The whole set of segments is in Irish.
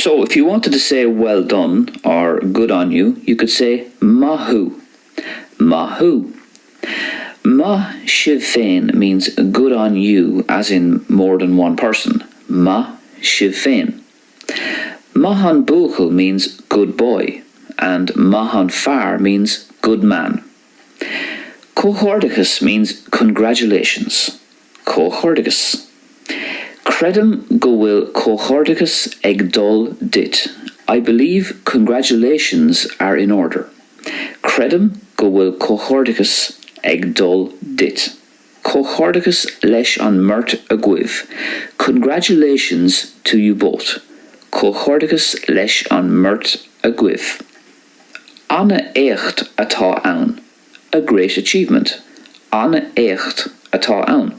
So if you wanted to say well done or good on you, you could say maith thú. Maith thú. Maith sibh féin means good on you as in more than one person. Maith sibh féin. Maith an buachaill means good boy and maith an fear means good man. Comhghairdeachas means congratulations. Comhghairdeachas. Creidim go bhfuil comhghairdeachas ag dul duit. I believe congratulations are in order. Creidim go bhfuil comhghairdeachas ag dul duit. Comhghairdeachas leis an mbeirt agaibh. Congratulations to you both. Comhghairdeachas leis an mbeirt agaibh. An-éacht atá ann. A great achievement. An-éacht atá ann.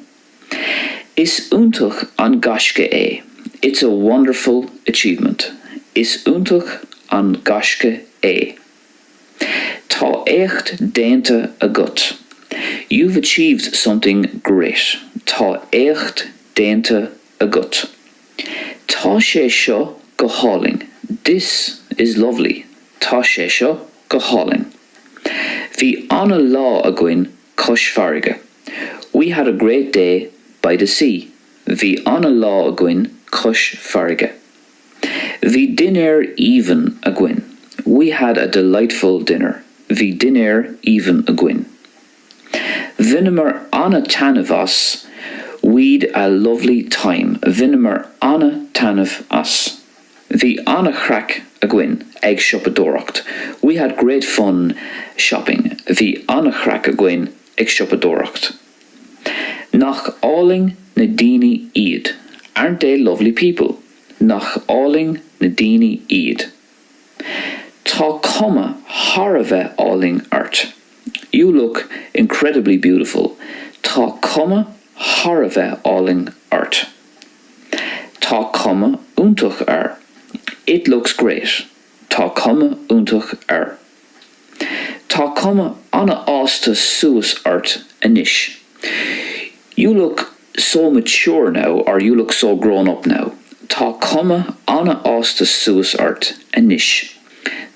Is iontach an gaisce é. It's a wonderful achievement. Is iontach an gaisce é. Tá éacht déanta agat. You've achieved something great. Tá éacht déanta agat. Tá sé seo go hálainn. This is lovely. Tá sé seo go hálainn. Bhí an-lá againn cois farraige. We had a great day by the sea. Bhí an-lá againn cois farraige. Bhí dinnéar aoibhinn againn. We had a delightful dinner. Bhí dinnéar aoibhinn againn. Bhaineamar an-taitneamh as, we'd a lovely time. Bhaineamar an-taitneamh as. Bhí an-chraic againn ag siopadóireacht. We had great fun shopping. Bhí an-chraic againn ag siopadóireacht. Nach álainn na daoine iad. Aren't they lovely people? Nach álainn na daoine iad. Tá cuma thar a bheith álainn ort. You look incredibly beautiful. Tá cuma thar a bheith álainn ort. Tá cuma iontach air. It looks great. Tá cuma iontach air. Tá cuma an-fhásta suas ort anois. You look so mature now or you look so grown up now. Tá cuma an-fhásta suas ort anois.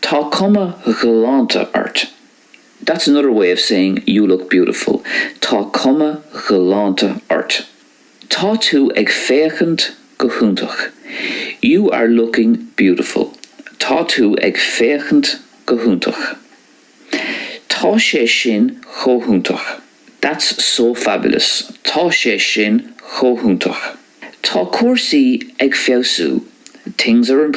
Tá cuma ghalánta ort. That's another way of saying you look beautiful. Tá cuma ghalánta ort. Tá tú ag féachaint go hiontach. You are looking beautiful. Tá tú ag féachaint go hiontach. Tá sé sin chomh hiontach. That's so fabulous. Tá sé sin chomh hiontach. Tá cúrsaí ag feabhsú. Things are improving.